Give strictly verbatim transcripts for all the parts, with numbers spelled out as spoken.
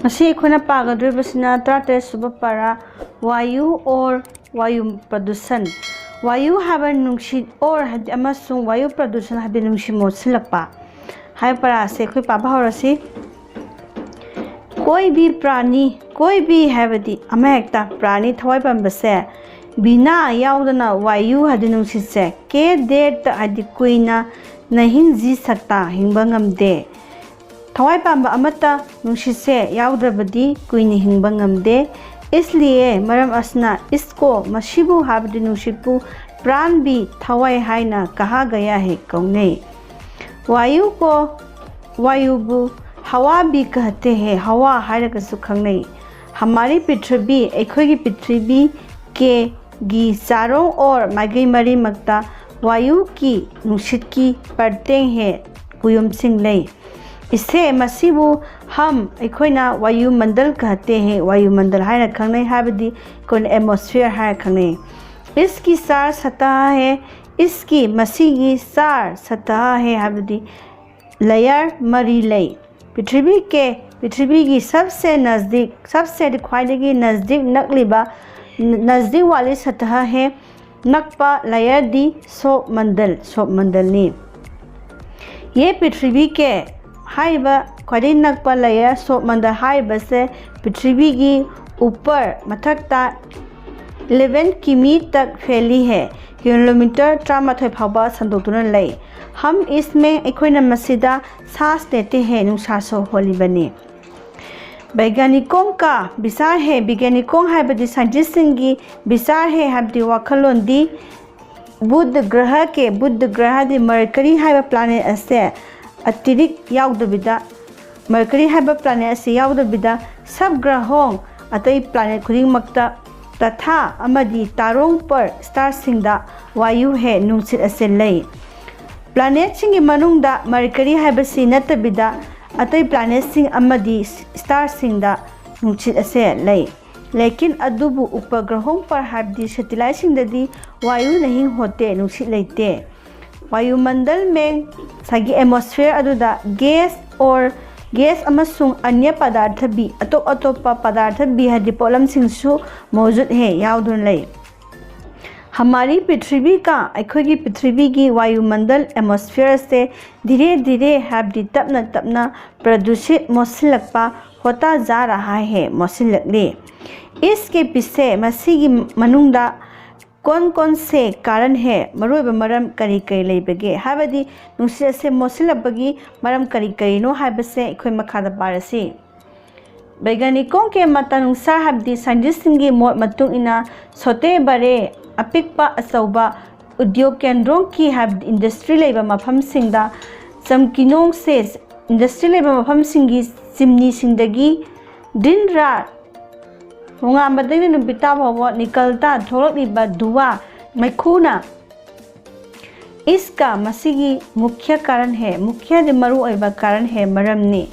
ꯉꯁꯤ ꯑꯩꯈꯣꯏꯅ ꯄꯥꯒꯗꯧꯔꯤꯕꯁꯤꯅ ꯇꯔꯥꯇꯔꯦꯠ ꯁꯨꯕ ꯄꯥꯔꯥ, ꯋꯥꯌꯨ ꯑꯣꯔ ꯋꯥꯌꯨ ꯄ꯭ꯔꯗꯨꯁꯟ꯫ ꯋꯥꯌꯨ ꯍꯥꯏꯕ ꯅꯨꯡꯁꯤꯠ ꯑꯣꯔ ꯍꯥꯏꯕꯗꯤ ꯑꯃꯁꯨꯡ ꯋꯥꯌꯨ ꯄ꯭ꯔꯗꯨꯁꯟ ꯍꯥꯏꯕꯗꯤ ꯅꯨꯡꯁꯤꯠ ꯃꯣꯠꯁꯤꯜꯂꯛꯄ ꯍꯥꯏꯕ ꯄꯔꯥꯁꯦ ꯑꯩꯈꯣꯏ ꯄꯥꯕ ꯍꯧꯔꯁꯤ꯫ ꯀꯣꯏꯕꯤ ꯄ꯭ꯔꯥꯅꯤ, ꯀꯣꯏꯕꯤ ꯍꯥꯏꯕꯗꯤ ꯑꯃꯍꯦꯛꯇ ꯄ꯭ꯔꯥꯅꯤ ꯊꯋꯥꯏ ꯄꯥꯟꯕꯁꯦ ꯕꯤꯅꯥ ꯌꯥꯎꯗꯅ ꯋꯥꯌꯨ ꯍꯥꯏꯗꯤ ꯅꯨꯡꯁꯤꯠꯁꯦ ꯀꯦ ꯗꯦꯔꯇ ꯍꯥꯏꯗꯤ ꯀꯨꯏꯅ ꯅꯍꯤꯟ ꯖꯤ ꯁꯛꯇꯥ ꯍꯤꯡꯕ ꯉꯝꯗꯦ꯫ ꯊꯋꯥꯏ ꯄꯥꯟꯕ ꯑꯃꯠꯇ ꯅꯨꯡꯁꯤꯠꯁꯦ ꯌꯥꯎꯗ꯭ꯔꯕꯗꯤ ꯀꯨꯏꯅ ꯍꯤꯡꯕ ꯉꯝꯗꯦ꯫ ꯏꯁꯂꯤꯌꯦ ꯃꯔꯝ ꯑꯁꯤꯅ ꯏꯁꯀꯣ ꯃꯁꯤꯕꯨ ꯍꯥꯏꯕꯗꯤ ꯅꯨꯡꯁꯤꯠꯄꯨ ꯄ꯭ꯔꯥꯟꯕꯤ ꯊꯋꯥꯏ ꯍꯥꯏꯅ ꯀꯍꯥ ꯒꯌꯥ ꯍꯦ ꯀꯧꯅꯩ꯫ ꯋꯥꯌꯨ ꯀꯣ ꯋꯥꯌꯨꯕꯨ ꯍꯋꯥ ꯕꯤ ꯀꯍꯇꯦ ꯍꯦ ꯍꯋꯥ ꯍꯥꯏꯔꯒꯁꯨ ꯈꯪꯅꯩ꯫ ꯍꯃꯥꯔꯤ ꯄ꯭ꯔꯤꯊꯤꯕꯤ ꯑꯩꯈꯣꯏꯒꯤ ꯄ꯭ꯔꯤꯊꯤꯕꯤ ꯀꯦ ꯒꯤ ꯆꯥꯔꯣꯡ ꯑꯣꯔ ꯃꯥꯏꯀꯩ ꯃꯔꯤꯃꯛꯇ ꯋꯥꯌꯨꯒꯤ ꯅꯨꯡꯁꯤꯠꯀꯤ ꯄꯔꯇꯦꯡ ꯍꯦ ꯀꯨꯌꯨꯝꯁꯤꯡ ꯂꯩ꯫ ꯏꯁꯦ ꯃꯁꯤꯕꯨ ꯍꯝ ꯑꯩꯈꯣꯏꯅ ꯋꯥꯌꯨ ꯃꯟꯗꯜ ꯀꯍꯇꯦ ꯍꯦ ꯋꯥꯌꯨ ꯃꯟꯗꯜ ꯍꯥꯏꯅ ꯈꯪꯅꯩ ꯍꯥꯏꯕꯗꯤ ꯑꯩꯈꯣꯏꯅ ꯑꯦꯠꯃꯣꯁꯐꯤꯌꯔ ꯍꯥꯏꯔ ꯈꯪꯅꯩ꯫ ꯏꯁꯀꯤ ꯆꯥꯔ ꯁꯇꯥ ꯍꯦ ꯏꯁꯀꯤ ꯃꯁꯤꯒꯤ ꯆꯥꯔ ꯁꯇꯥ ꯍꯦ ꯍꯥꯏꯕꯗꯤ ꯂꯦꯌꯔ ꯃꯔꯤ ꯂꯩ꯫ ꯄ꯭ꯔꯤꯊꯤꯕꯤ ꯀꯦ ꯄ꯭ꯔꯤꯊꯤꯕꯤꯒꯤ ꯁꯕꯁꯦ ꯅꯖꯗꯤꯛ ꯁꯕꯁꯦꯗꯤ ꯈ꯭ꯋꯥꯏꯗꯒꯤ ꯅꯖꯗꯤꯛ ꯅꯛꯂꯤꯕ ꯅꯖꯗꯤꯛ ꯋꯥꯂꯤ ꯁꯇꯥ ꯍꯦ ꯅꯛꯄ ꯂꯦꯌꯔꯗꯤ ꯁꯣꯞ ꯃꯟꯗꯜ ꯁꯣꯞ ꯃꯟꯗꯜꯅꯤ꯫ ꯌꯦ ꯄ꯭ꯔꯤꯊꯤꯕꯤ ꯀꯦ ꯍꯥꯏꯔꯤꯕ ꯈ꯭ꯋꯥꯏꯗꯒꯤ ꯅꯛꯄ ꯂꯦꯌꯔ ꯁꯣꯞ ꯃꯟꯗꯜ ꯍꯥꯏꯔꯤꯕꯁꯦ ꯄ꯭ꯔꯤꯊꯤꯕꯤꯒꯤ ꯎꯄꯔ ꯃꯊꯛꯇ ꯏꯂꯦꯚꯦꯟ ꯀꯤꯃꯤ ꯇꯛ ꯐꯦꯂꯤ ꯍꯦ ꯀꯤꯂꯣꯃꯤꯇꯔ ꯇꯔꯥꯃꯥꯊꯣꯏ ꯐꯥꯎꯕ ꯁꯟꯗꯣꯛꯇꯨꯅ ꯂꯩ꯫ ꯍꯝ ꯏꯁꯃꯦ ꯑꯩꯈꯣꯏꯅ ꯃꯁꯤꯗ ꯁꯥꯁ ꯂꯦꯇꯦ ꯍꯦ ꯅꯨꯡꯁꯥ ꯁꯣꯔ ꯍꯣꯜꯂꯤꯕꯅꯤ꯫ ꯕꯩꯒ꯭ꯌꯥꯅꯤꯀꯣꯡ ꯀꯥ ꯕꯤꯆꯥꯔ ꯍꯦ ꯕꯤꯒ꯭ꯌꯥꯅꯤꯀꯣꯡ ꯍꯥꯏꯕꯗꯤ ꯁꯥꯏꯟꯇꯤꯁꯁꯤꯡꯒꯤ ꯕꯤꯆꯥꯔ ꯍꯦ ꯍꯥꯏꯕꯗꯤ ꯋꯥꯈꯜꯂꯣꯟꯗꯤ ꯕꯨꯙ ꯒ꯭ꯔꯍ ꯀꯦ ꯕꯨꯙ ꯒ꯭ꯔꯍꯗꯤ ꯃꯔꯀꯔꯤ ꯍꯥꯏꯕ ꯄ꯭ꯂꯥꯅꯦꯠ ꯑꯁꯦ ꯑꯇꯤꯔꯤꯛ ꯌꯥꯎꯗꯕꯤꯗ ꯃꯔꯀꯔꯤ ꯍꯥꯏꯕ ꯄ꯭ꯂꯥꯅꯦꯠ ꯑꯁꯤ ꯌꯥꯎꯗꯕꯤꯗ ꯁꯕ ꯒ꯭ꯔꯍꯣꯡ ꯑꯇꯩ ꯄ꯭ꯂꯥꯅꯦꯠ ꯈꯨꯗꯤꯡꯃꯛꯇ ꯇꯊꯥ ꯑꯃꯗꯤ ꯇꯥꯔꯣꯡ ꯄꯔ ꯁ꯭ꯇꯥꯔꯁꯤꯡꯗ ꯋꯥꯌꯨ ꯍꯦ ꯅꯨꯡꯁꯤꯠ ꯑꯁꯤ ꯂꯩ꯫ ꯄ꯭ꯂꯥꯅꯦꯠꯁꯤꯡꯒꯤ ꯃꯅꯨꯡꯗ ꯃꯔꯀꯔꯤ ꯍꯥꯏꯕꯁꯤ ꯅꯠꯇꯕꯤꯗ ꯑꯇꯩ ꯄ꯭ꯂꯥꯅꯦꯠꯁꯤꯡ ꯑꯃꯗꯤ ꯁ꯭ꯇꯥꯔꯁꯤꯡꯗ ꯅꯨꯡꯁꯤꯠ ꯑꯁꯦ ꯂꯩ꯫ ꯂꯦꯀꯤꯟ ꯑꯗꯨꯕꯨ ꯎꯄꯒ꯭ꯔꯍꯣꯡ ꯄꯔ ꯍꯥꯏꯕꯗꯤ ꯁꯦꯇꯤꯂꯥꯏꯠꯁꯤꯡꯗꯗꯤ ꯋꯥꯌꯨ ꯅꯍꯤꯡ ꯍꯣꯠꯇꯦ ꯅꯨꯡꯁꯤꯠ ꯂꯩꯇꯦ꯫ ꯋꯥꯌꯨꯃꯟꯗꯜ ꯃꯦꯡ ꯉꯁꯥꯏꯒꯤ ꯑꯦꯠꯃꯣꯁꯐꯤꯌꯔ ꯑꯗꯨꯗ ꯒꯦꯁ ꯑꯣꯔ gas ꯑꯃꯁꯨꯡ ꯑꯅ꯭ꯌ ꯄꯗꯥꯔꯊ ꯕꯤ, ꯑꯇꯣꯞ ꯑꯇꯣꯞꯄ ꯄꯗꯥꯔꯊ ꯕꯤ ꯍꯥꯏꯗꯤ ꯄꯣꯠꯂꯝꯁꯤꯡꯁꯨ ꯃꯧꯖꯨꯗ ꯍꯦ, ꯌꯥꯎꯗꯨꯅ ꯂꯩ꯫ ꯍꯃꯥꯔꯤ ꯄ꯭ꯔꯤꯊꯤꯕꯤ ꯀꯥ, ꯑꯩꯈꯣꯏꯒꯤ ꯄ꯭ꯔꯤꯊꯤꯕꯤꯒꯤ ꯋꯥꯌꯨꯃꯟꯗꯜ, atmosphere ꯑꯁꯦ ꯙꯤꯔꯦ ꯙꯤꯔꯦ ꯍꯥꯏꯕꯗꯤ ꯇꯞꯅ ꯇꯞꯅ ꯄ꯭ꯔꯗꯨꯁꯤꯠ, ꯃꯣꯠꯁꯤꯜꯂꯛꯄ, ꯍꯣꯇꯥ ꯖꯥ ꯔꯍꯥ ꯍꯦ, ꯃꯣꯠꯁꯤꯜꯂꯛꯂꯤ꯫ ꯏꯁ ꯀꯦ ꯄꯤꯁꯦ, ꯃꯁꯤꯒꯤ ꯃꯅꯨꯡꯗ ꯀꯣꯟ ꯀꯣꯟ ꯁꯦ ꯀꯥꯔꯟ ꯍꯦ, ꯃꯔꯨꯑꯣꯏꯕ ꯃꯔꯝ ꯀꯔꯤ ꯀꯔꯤ ꯂꯩꯕꯒꯦ ꯍꯥꯏꯕꯗꯤ ꯅꯨꯡꯁꯤꯠ ꯑꯁꯦ ꯃꯣꯠꯁꯤꯜꯂꯛꯄꯒꯤ ꯃꯔꯝ ꯀꯔꯤ ꯀꯔꯤꯅꯣ ꯍꯥꯏꯕꯁꯦ ꯑꯩꯈꯣꯏ ꯃꯈꯥꯗ ꯄꯥꯔꯁꯤ꯫ ꯕꯩꯒꯥꯅꯤꯀꯣꯡ ꯀꯦ ꯃꯇꯥꯅꯨꯡꯁꯥ ꯍꯥꯏꯕꯗꯤ ꯁꯥꯏꯟꯇꯤꯁꯁꯤꯡꯒꯤ ꯃꯣꯠ ꯃꯇꯨꯡ ꯏꯟꯅ ꯁꯣꯇꯦ ꯕꯔꯦ, ꯑꯄꯤꯛꯄ ꯑꯆꯧꯕ, ꯎꯗ꯭ꯌꯣꯒ ꯀꯦꯟꯗ꯭ꯔꯣꯡꯀꯤ ꯍꯥꯏꯕꯗꯤ ꯏꯟꯗꯁꯇ꯭ꯔꯤ ꯂꯩꯕ ꯃꯐꯝꯁꯤꯡꯗ ꯆꯝꯀꯤꯅꯣꯡꯁꯦ, ꯏꯟꯗꯁꯇ꯭ꯔꯤ ꯂꯩꯕ ꯃꯐꯝꯁꯤꯡꯒꯤ ꯆꯤꯝꯅꯤꯁꯤꯡꯗꯒꯤ ꯗꯤꯟ ꯔꯥꯠ, ꯅꯣꯡꯉꯥꯟꯕꯗꯒꯤ ꯅꯨꯃꯤꯠ ꯇꯥ ꯐꯥꯎꯕ ꯅꯤꯀꯜꯇꯥ ꯊꯣꯛꯂꯛꯂꯤꯕ ꯙꯨꯋꯥ, ꯃꯩꯈꯨꯅ ꯏꯁꯀ ꯃꯁꯤꯒꯤ ꯃꯨꯈ꯭ꯌ ꯀꯥꯔꯟ ꯍꯦ, ꯃꯨꯈ꯭ꯌꯗꯤ ꯃꯔꯨꯑꯣꯏꯕ ꯀꯥꯔꯟ ꯍꯦ, ꯃꯔꯝꯅꯤ꯫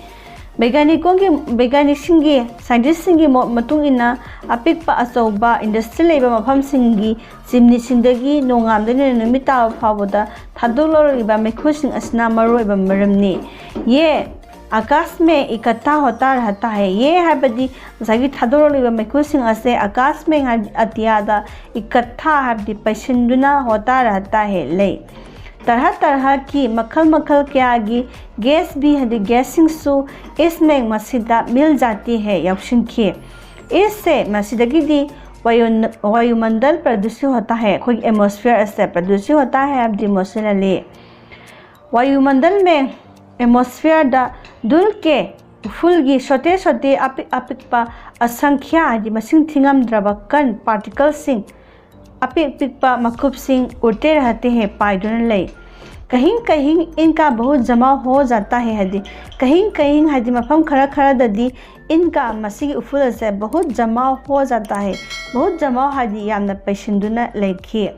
ꯕꯩꯒꯥꯅꯤꯀꯣꯒꯤ, ꯕꯩꯒꯥꯅꯤꯛꯁꯤꯡꯒꯤ, ꯁꯥꯏꯟꯇꯤꯁꯁꯤꯡꯒꯤ ꯃꯣꯠ ꯃꯇꯨꯡ ꯏꯟꯅ ꯑꯄꯤꯛꯄ ꯑꯆꯧꯕ ꯏꯟꯗꯁꯇ꯭ꯔꯤ ꯂꯩꯕ ꯃꯐꯝꯁꯤꯡꯒꯤ ꯆꯤꯝꯅꯤꯁꯤꯡꯗꯒꯤ ꯅꯣꯡꯉꯥꯟꯕꯗꯒꯤ ꯅꯨꯃꯤꯠ ꯇꯥꯕ ꯐꯥꯎꯕꯗ ꯊꯥꯗꯣꯛꯂꯛꯂꯤꯕ ꯃꯩꯈꯨꯁꯤꯡ ꯑꯁꯤꯅ ꯃꯔꯨꯑꯣꯏꯕ ꯃꯔꯝꯅꯤ꯫ ꯌꯦ ꯑꯀꯥꯁ ꯃꯦ ꯏꯀꯠꯊꯥ ꯍꯣꯇꯥ ꯔꯍꯇꯥ ꯍꯦ꯫ ꯌꯦ ꯍꯥꯏꯕꯗꯤ ꯉꯁꯥꯏꯒꯤ ꯊꯥꯗꯣꯔꯛꯂꯤꯕ ꯃꯩꯈꯨꯁꯤꯡ ꯑꯁꯦ ꯑꯀꯥꯁ ꯃꯦ ꯍꯥꯏꯕꯗꯤ ꯑꯇꯤꯌꯥꯗ, ꯏꯀꯠꯊꯥ ꯍꯥꯏꯕꯗꯤ ꯄꯩꯁꯤꯟꯗꯨꯅ, ꯍꯣꯇꯥ ꯔꯍꯇꯥ ꯍꯦ ꯂꯩ꯫ ꯇꯔꯍ ꯇꯔꯍ ꯀꯤ ꯃꯈꯜ ꯃꯈꯜ ꯀꯌꯥꯒꯤ ꯒ꯭ꯌꯥꯁ ꯕꯤ ꯍꯥꯏꯗꯤ ꯒ꯭ꯌꯥꯁꯁꯤꯡꯁꯨ ꯏꯁ ꯃꯦ ꯃꯁꯤꯗ ꯃꯤꯜ ꯖꯥꯇꯤ ꯍꯦ ꯌꯥꯎꯁꯤꯟꯈꯤ꯫ ꯏꯁꯁꯦ ꯃꯁꯤꯗꯒꯤꯗꯤ ꯋꯥꯌꯨ-, ꯋꯥꯌꯨꯃꯟꯗꯜ ꯄ꯭ꯔꯗꯨꯁꯤ ꯍꯣꯇꯥ ꯍꯦ, ꯑꯩꯈꯣꯏꯒꯤ atmosphere ꯑꯁꯦ ꯄ꯭ꯔꯗꯨꯁꯤ ꯍꯣꯇꯥ ꯍꯦ ꯍꯥꯏꯕꯗꯤ ꯃꯣꯠꯁꯤꯜꯍꯜꯂꯤ꯫ ꯋꯥꯌꯨꯃꯟꯗꯜ ꯃꯦ, atmosphere ꯗ ꯙꯨꯜ ꯀꯦ ꯎꯐꯨꯜꯒꯤ ꯁꯣꯇꯦ ꯁꯣꯇꯦ ꯑꯄꯤꯛ ꯑꯄꯤꯛꯄ ꯑꯁꯪꯈ꯭ꯌꯥ ꯍꯥꯏꯗꯤ ꯃꯁꯤꯡ ꯊꯤꯉꯝꯗ꯭ꯔꯕ ꯀꯟ, particleꯁꯤꯡ, ꯑꯄꯤꯛ ꯑꯄꯤꯛꯄ ꯃꯀꯨꯞꯁꯤꯡ ꯎꯔꯇꯦ ꯔꯍꯇꯦ ꯍꯦ ꯄꯥꯏꯗꯨꯅ ꯂꯩ꯫ ꯀꯍꯤꯡ ꯀꯍꯤꯡ ꯏꯟꯀꯥ ꯕꯍꯨꯠ ꯖꯃꯥ ꯍꯣ ꯖꯥꯇꯥ ꯍꯦ ꯍꯥꯏꯗꯤ ꯀꯍꯤꯡ ꯀꯍꯤꯡ ꯍꯥꯏꯗꯤ ꯃꯐꯝ ꯈꯔ ꯈꯔꯗꯗꯤ ꯏꯟꯀꯥ ꯃꯁꯤꯒꯤ ꯎꯐꯨꯜ ꯑꯁꯦ ꯕꯍꯨꯠ ꯖꯃꯥ ꯍꯣ ꯖꯥꯇꯥ ꯍꯦ, ꯕꯍꯨꯠ ꯖꯃꯥ ꯍꯥꯏꯗꯤ ꯌꯥꯝꯅ ꯄꯩꯁꯤꯟꯗꯨꯅ ꯂꯩꯈꯤ꯫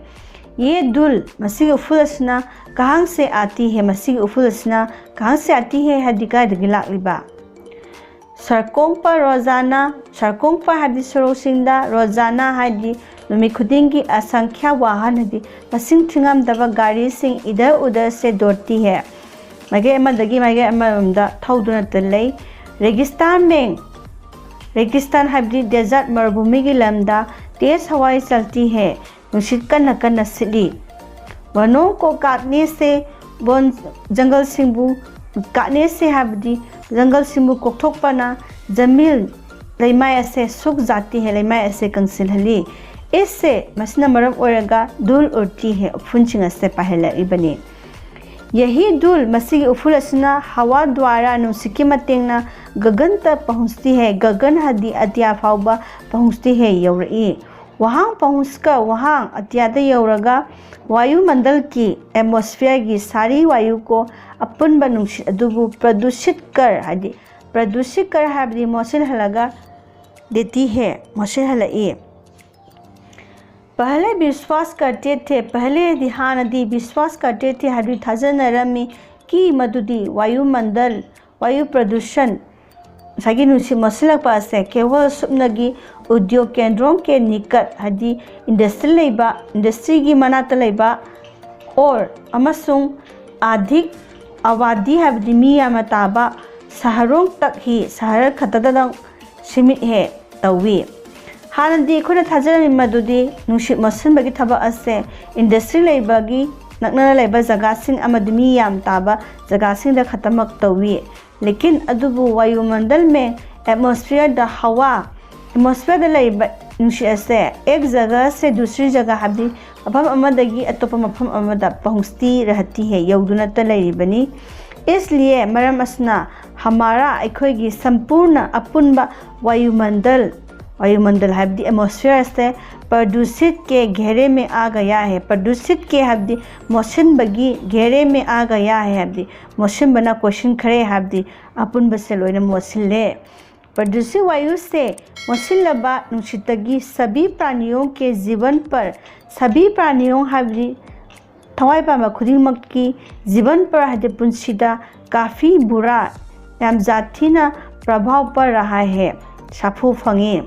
ꯌꯦ ꯙꯨꯜ ꯃꯁꯤꯒꯤ ꯎꯐꯨꯜ ꯑꯁꯤꯅ ꯀꯍꯥꯡ ꯁꯦ ꯑꯥꯇꯤ ꯍꯦ, ꯃꯁꯤꯒꯤ ꯎꯐꯨꯜ ꯑꯁꯤꯅ ꯀꯍꯥꯡ ꯁꯦ ꯑꯥꯇꯤ ꯍꯦ ꯍꯥꯏꯗꯤ ꯀꯗꯥꯏꯗꯒꯤ ꯂꯥꯛꯂꯤꯕ? ꯁꯔꯀꯣꯡꯄ ꯔꯣꯖꯥꯅ, ꯁꯔꯀꯣꯡꯄ ꯍꯥꯏꯕꯗꯤ ꯁꯣꯔꯣꯛꯁꯤꯡꯗ, ꯔꯣꯖꯥꯅ ꯍꯥꯏꯗꯤ ꯅꯨꯃꯤꯠ ꯈꯨꯗꯤꯡꯒꯤ, ꯑꯁꯪꯈ꯭ꯌꯥ ꯋꯥꯍꯟ ꯍꯥꯏꯗꯤ ꯃꯁꯤꯡ ꯊꯤꯉꯝꯗꯕ ꯒꯥꯔꯤꯁꯤꯡ, ꯏꯙꯔ ꯎꯙꯔ ꯁꯦ ꯗꯣꯔꯇꯤ ꯍꯦ, ꯃꯥꯏꯀꯩ ꯑꯃꯗꯒꯤ ꯃꯥꯏꯀꯩ ꯑꯃꯔꯣꯝꯗ ꯊꯧꯗꯨꯅꯇ ꯂꯩ꯫ रेगिस्तान में, रेगिस्तान ꯍꯥꯏꯕꯗꯤ desert, ꯃꯔꯨꯚꯨꯃꯤꯒꯤ ꯂꯝꯗ तेज हवाएं चलती है, ꯅꯨꯡꯁꯤꯠ ꯀꯟꯅ ꯀꯟꯅ ꯁꯤꯠꯂꯤ꯫ वनों को काटने से, ꯕꯣꯟ, ꯖꯪꯒꯜꯁꯤꯡꯕꯨ, काटने से ꯍꯥꯏꯕꯗꯤ ꯖꯪꯒꯜꯁꯤꯡꯕꯨ ꯀꯣꯛꯊꯣꯛꯄꯅ ज़मीन, ꯂꯩꯃꯥꯏ ꯑꯁꯦ सूख जाती है, ꯂꯩꯃꯥꯏ ꯑꯁꯦ ꯀꯪꯁꯤꯜꯍꯜꯂꯤ꯫ इससे, ꯃꯁꯤꯅ ꯃꯔꯝ ꯑꯣꯏꯔꯒ धूल उड़ती है, ꯎꯐꯨꯟꯁꯤꯡ ꯑꯁꯦ ꯄꯥꯏꯍꯜꯂꯛꯂꯤꯕꯅꯤ꯫ यही धूल, ꯃꯁꯤꯒꯤ ꯎꯐꯨꯜ ꯑꯁꯤꯅ हवा द्वारा, ꯅꯨꯡꯁꯤꯠꯀꯤ ꯃꯇꯦꯡꯅ गगन तक पहुँचती है, गगन ꯍꯥꯏꯗꯤ ꯑꯇꯤꯌꯥ ꯐꯥꯎꯕ पहुँचती है, ꯌꯧꯔꯛꯏ꯫ वहाँ पहुँचकर, वहाँ, ꯑꯇꯤꯌꯥꯗ ꯌꯧꯔꯒ वायुमंडल की, atmosphere ꯒꯤ सारी वायु को, ꯑꯄꯨꯟꯕ ꯅꯨꯡꯁꯤꯠ ꯑꯗꯨꯕꯨ प्रदूषित कर ꯍꯥꯏꯗꯤ, प्रदूषित कर ꯍꯥꯏꯕꯗꯤ ꯃꯣꯠꯁꯤꯜꯍꯜꯂꯒ, देती है, ꯃꯣꯠꯁꯤꯜꯍꯜꯂꯛꯏ꯫ पहले विश्वास करते थे, पहले ꯍꯥꯏꯗꯤ ꯍꯥꯟꯅꯗꯤ, विश्वास करते थे ꯍꯥꯏꯕꯗꯤ ꯊꯥꯖꯅꯔꯝꯃꯤ, कि ꯃꯗꯨꯗꯤ वायुमंडल, वायु प्रदूषण, ꯉꯁꯥꯏꯒꯤ ꯅꯨꯡꯁꯤꯠ ꯃꯣꯠꯁꯤꯜꯂꯛꯄ ꯑꯁꯦ केवल ꯁꯨꯞꯅꯒꯤ उद्योग केंद्रों के निकट ꯍꯥꯏꯗꯤ industry ꯂꯩꯕ, industry ꯒꯤ ꯃꯅꯥꯛꯇ ꯂꯩꯕ, और ꯑꯃꯁꯨꯡ अधिक आबादी ꯍꯥꯏꯕꯗꯤ ꯃꯤ ꯌꯥꯝꯅ ꯇꯥꯕ शहरों तक ही, ꯁꯍꯔ ꯈꯛꯇꯗꯪ सीमित है, ꯇꯧꯏ꯫ ꯍꯥꯟꯅꯗꯤ ꯑꯩꯈꯣꯏꯅ ꯊꯥꯖꯔꯝꯃꯤ ꯃꯗꯨꯗꯤ ꯅꯨꯡꯁꯤꯠ ꯃꯣꯠꯁꯤꯟꯕꯒꯤ ꯊꯕꯛ ꯑꯁꯦ industry ꯂꯩꯕꯒꯤ ꯅꯛꯅꯅ ꯂꯩꯕ ꯖꯒꯥꯁꯤꯡ ꯑꯃꯗꯤ ꯃꯤ ꯌꯥꯝ ꯇꯥꯕ ꯖꯒꯥꯁꯤꯡꯗ ꯈꯛꯇꯃꯛ ꯇꯧꯏ꯫ लेकिन ꯑꯗꯨꯕꯨ वायुमंडल में, atmosphere ꯗ हवा, atmosphere ꯗ ꯂꯩꯕ ꯅꯨꯡꯁꯤꯠ ꯑꯁꯦ एक जगह से दूसरी जगह ꯍꯥꯏꯕꯗꯤ ꯃꯐꯝ ꯑꯃꯗꯒꯤ ꯑꯇꯣꯞꯄ ꯃꯐꯝ ꯑꯃꯗ पहुँचती रहती है, ꯌꯧꯗꯨꯅꯇ ꯂꯩꯔꯤꯕꯅꯤ꯫ इसलिए, ꯃꯔꯝ ꯑꯁꯤꯅ, हमारा, ꯑꯩꯈꯣꯏꯒꯤ, संपूर्ण, ꯑꯄꯨꯟꯕ, वायुमंडल, वायुमंडल ꯍꯥꯏꯕꯗꯤ atmosphere ꯑꯁꯦ प्रदूषित के घेरे में आ गया है, प्रदूषित के ꯍꯥꯏꯕꯗꯤ ꯃꯣꯠꯁꯤꯟꯕꯒꯤ, घेरे में आ गया है ꯍꯥꯏꯕꯗꯤ ꯃꯣꯠꯁꯤꯟꯕꯅ ꯀꯣꯏꯁꯤꯟꯈ꯭ꯔꯦ ꯍꯥꯏꯕꯗꯤ ꯑꯄꯨꯟꯕꯁꯦ ꯂꯣꯏꯅ ꯃꯣꯠꯁꯤꯜꯂꯦ꯫ प्रदूषित वायु से, ꯃꯣꯠꯁꯤꯜꯂꯕ ꯅꯨꯡꯁꯤꯠꯇꯒꯤ, सभी प्राणियों के जीवन पर, सभी प्राणियों ꯍꯥꯏꯕꯗꯤ ꯊꯋꯥꯏ ꯄꯥꯟꯕ ꯈꯨꯗꯤꯡꯃꯛꯀꯤ जीवन पर ꯍꯥꯏꯗꯤ ꯄꯨꯟꯁꯤꯗ काफी बुरा, ꯌꯥꯝ ꯖꯥꯊꯤꯅ प्रभाव पड़ रहा है, ꯁꯥꯐꯨ ꯐꯪꯉꯤ꯫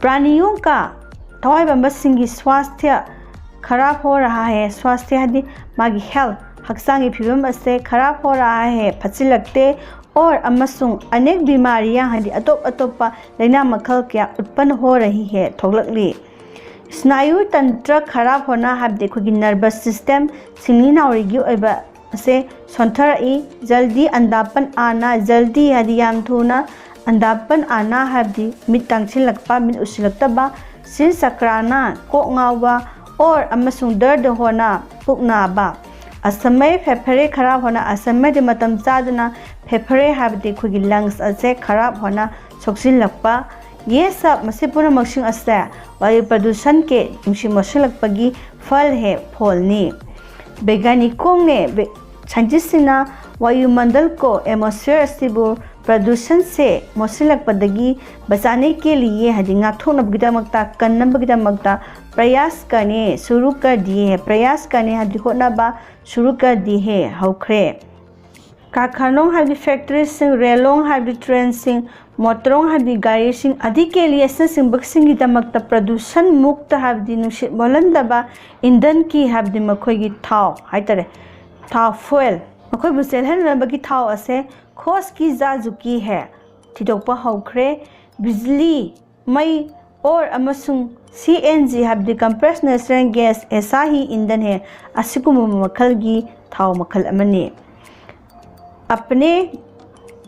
प्राणियों का, ꯊꯋꯥꯏ ꯄꯥꯟꯕꯁꯤꯡꯒꯤ स्वास्थ्य खराब हो रहा है, स्वास्थ्य ꯍꯥꯏꯗꯤ ꯃꯥꯒꯤ health, ꯍꯛꯆꯥꯡꯒꯤ ꯐꯤꯕꯝ ꯑꯁꯦ ꯈꯔꯥꯞ ꯍꯣ ꯔꯍꯥ ꯍꯦ, ꯐꯠꯆꯤꯜꯂꯛꯇꯦ꯫ ꯑꯣꯔ ꯑꯃꯁꯨꯡ ꯑꯅꯦꯛ ꯕꯤꯃꯥꯔꯤꯌꯥ ꯍꯥꯏꯗꯤ ꯑꯇꯣꯞ ꯑꯇꯣꯞꯄ ꯂꯥꯏꯅꯥ ꯃꯈꯜ ꯀꯌꯥ ꯎꯠꯄꯟ ꯍꯣ ꯔꯍꯤ ꯍꯦ, ꯊꯣꯛꯂꯛꯂꯤ꯫ ꯁ꯭ꯅꯥꯌꯨ ꯇꯟꯇ꯭ꯔ ꯈꯔꯥꯞ ꯍꯣꯅ ꯍꯥꯏꯕꯗꯤ ꯑꯩꯈꯣꯏꯒꯤ ꯅꯔꯚꯁ ꯁꯤꯁꯇꯦꯝ, ꯁꯤꯡꯂꯤ ꯅꯥꯎꯔꯤꯒꯤ ꯑꯣꯏꯕ ꯑꯁꯦ ꯁꯣꯟꯊꯔꯛꯏ꯫ ꯖꯜꯗꯤ ꯑꯟꯗꯥꯄꯟ ꯑꯥꯅ, ꯖꯜꯗꯤ ꯍꯥꯏꯗꯤ ꯌꯥꯝ ꯊꯨꯅ, ꯑꯟꯗꯥꯄꯟ ꯑꯥꯅ ꯍꯥꯏꯕꯗꯤ ꯃꯤꯠ ꯇꯥꯡꯁꯤꯜꯂꯛꯄ, ꯃꯤꯠ ꯎꯁꯤꯜꯂꯛꯇꯕ, ꯁꯤꯔ ꯆꯀ꯭ꯔꯥꯅ ꯀꯣꯛ ꯉꯥꯎꯕ, ꯑꯣꯔ ꯑꯃꯁꯨꯡ ꯗꯔꯗ ꯍꯣꯅ ꯄꯨꯛ ꯅꯥꯕ꯫ ꯑꯁꯃꯩ ꯐꯦꯐꯔꯦ ꯈꯔꯥꯞ ꯍꯣꯅ, ꯑꯁꯃꯩꯗꯤ ꯃꯇꯝ ꯆꯥꯗꯅ, ꯐꯦꯐꯔꯦ ꯍꯥꯏꯕꯗꯤ ꯑꯩꯈꯣꯏꯒꯤ ꯂꯪꯁ ꯑꯁꯦ ꯈꯔꯥꯞ ꯍꯣꯅ ꯁꯣꯛꯆꯤꯜꯂꯛꯄ꯫ ꯌꯦ ꯁꯕ, ꯃꯁꯤ ꯄꯨꯝꯅꯃꯛꯁꯤꯡ ꯑꯁꯦ ꯋꯥꯌꯨ ꯄ꯭ꯔꯗꯨꯁꯟ ꯀꯦ, ꯅꯨꯡꯁꯤꯠ ꯃꯣꯠꯁꯤꯜꯂꯛꯄꯒꯤ ꯐꯜ ꯍꯦ, ꯐꯣꯜꯅꯤ꯫ ꯕꯩꯒꯥꯅꯤꯛ ꯀꯣꯡꯅꯦ, ꯕꯦ-, ꯁꯥꯏꯟꯇꯤꯁꯁꯤꯡꯅ ꯋꯥꯌꯨꯃꯟꯗꯜ ꯀꯣ, ꯑꯦꯠꯃꯣꯁꯐꯤꯌꯔ ꯑꯁꯤꯕꯨ ꯄ꯭ꯔꯗꯨꯁꯟꯁꯦ ꯃꯣꯠꯁꯤꯜꯂꯛꯄꯗꯒꯤ ꯕꯆꯥꯅꯦ ꯀꯦ ꯂꯤꯌꯦ ꯍꯥꯏꯗꯤ ꯉꯥꯛꯊꯣꯛꯅꯕꯒꯤꯗꯃꯛꯇ, ꯀꯟꯅꯕꯒꯤꯗꯃꯛꯇ ꯄ꯭ꯔꯌꯥꯁ ꯀꯔꯅꯦ, ꯁꯨꯔꯨ ꯀꯔ ꯗꯤꯌꯦ ꯍꯦ, ꯄ꯭ꯔꯌꯥꯁ ꯀꯔꯅꯦ ꯍꯥꯏꯗꯤ ꯍꯣꯠꯅꯕ, ꯁꯨꯔꯨ ꯀꯔ ꯗꯤ ꯍꯦ, ꯍꯧꯈ꯭ꯔꯦ꯫ ꯀꯥꯔꯈꯥꯅꯣꯡ ꯍꯥꯏꯕꯗꯤ ꯐꯦꯛꯇ꯭ꯔꯤꯁꯤꯡ, ꯔꯦꯂꯣꯡ ꯍꯥꯏꯕꯗꯤ ꯇ꯭ꯔꯦꯟꯁꯤꯡ, ꯃꯣꯇ꯭ꯔꯣꯡ ꯍꯥꯏꯕꯗꯤ ꯒꯥꯔꯤꯁꯤꯡ, ꯑꯗꯤ ꯀꯦ ꯂꯤ ꯑꯁꯤꯅꯆꯤꯡꯕꯁꯤꯡꯒꯤꯗꯃꯛꯇ ꯄ꯭ꯔꯗꯨꯁꯟ ꯃꯨꯛꯇ ꯍꯥꯏꯕꯗꯤ ꯅꯨꯡꯁꯤꯠ ꯃꯣꯠꯍꯟꯗꯕ ꯏꯟꯙꯟ ꯀꯤ ꯍꯥꯏꯕꯗꯤ ꯃꯈꯣꯏꯒꯤ ꯊꯥꯎ ꯍꯥꯏꯇꯥꯔꯦ, ꯊꯥꯎ ꯐꯨꯑꯦꯜ, ꯃꯈꯣꯏꯕꯨ ꯆꯦꯜꯍꯟꯅꯕꯒꯤ ꯊꯥꯎ ꯑꯁꯦ ꯈꯣꯁ ꯀꯤ ꯖꯥ ꯖꯨꯀꯤ ꯍꯦ, ꯊꯤꯗꯣꯛꯄ ꯍꯧꯈ꯭ꯔꯦ꯫ ꯕꯤꯖꯂꯤ, ꯃꯩ, ꯑꯣꯔ ꯑꯃꯁꯨꯡ ꯁꯤ ꯑꯦꯟ ꯖꯤ ꯍꯥꯏꯕꯗꯤ ꯀꯝꯄ꯭ꯔꯦꯁ ꯅꯦꯆꯔꯦꯜ ꯒ꯭ꯌꯥꯁ, ꯑꯦꯁꯥ ꯍꯤ ꯏꯟꯙꯟ ꯍꯦ, ꯑꯁꯤꯒꯨꯝꯕ ꯃꯈꯜꯒꯤ ꯊꯥꯎ ꯃꯈꯜ ꯑꯃꯅꯤ꯫ ꯑꯄꯅꯦ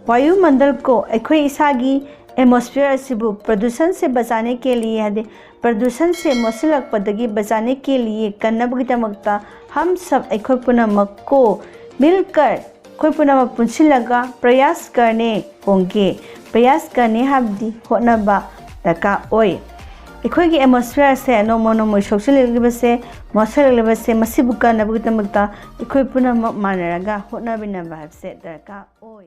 ꯋꯥꯌꯨꯃꯟꯗꯜ ꯀꯣ, ꯑꯩꯈꯣꯏ ꯏꯁꯥꯒꯤ ꯑꯦꯠꯃꯣꯁꯐꯤꯌꯔ ꯑꯁꯤꯕꯨ ꯄ꯭ꯔꯗꯨꯁꯟꯁꯦ ꯕꯆꯥꯅꯦ ꯀꯦ ꯂꯤꯌꯦ ꯍꯥꯏꯗꯤ ꯄ꯭ꯔꯗꯨꯁꯟꯁꯦ ꯃꯣꯠꯁꯤꯜꯂꯛꯄꯗꯒꯤ ꯕꯆꯥꯅꯦ ꯀꯦ ꯂꯤꯌꯦ, ꯀꯟꯅꯕꯒꯤꯗꯃꯛꯇ ꯍꯝ ꯁꯕ, ꯑꯩꯈꯣꯏ ꯄꯨꯝꯅꯃꯛ ꯀꯣ, ꯃꯤꯜꯀꯔ, ꯑꯩꯈꯣꯏ ꯄꯨꯝꯅꯃꯛ ꯄꯨꯟꯁꯤꯜꯂꯒ ꯄ꯭ꯔꯌꯥꯁ ꯀꯔꯅꯦ ꯀꯣꯡꯒꯦ꯫ ꯄ꯭ꯔꯌꯥꯁ ꯀꯔꯅꯦ ꯍꯥꯏꯕꯗꯤ ꯍꯣꯠꯅꯕ ꯗꯔꯀꯥꯔ ꯑꯣꯏ꯫ ꯑꯩꯈꯣꯏꯒꯤ ꯑꯦꯠꯃꯣꯁꯐꯤꯌꯔꯁꯦ ꯅꯣꯡꯃ ꯅꯣꯡꯃꯒꯤ ꯁꯣꯛꯆꯤꯜꯂꯛꯂꯤꯕꯁꯦ, ꯃꯣꯠꯁꯤꯜꯂꯛꯂꯤꯕꯁꯦ, ꯃꯁꯤꯕꯨ ꯀꯟꯅꯕꯒꯤꯗꯃꯛꯇ ꯑꯩꯈꯣꯏ ꯄꯨꯝꯅꯃꯛ ꯃꯥꯟꯅꯔꯒ ꯍꯣꯠꯅꯃꯤꯟꯅꯕ ꯍꯥꯏꯕꯁꯦ ꯗꯔꯀꯥꯔ ꯑꯣꯏ꯫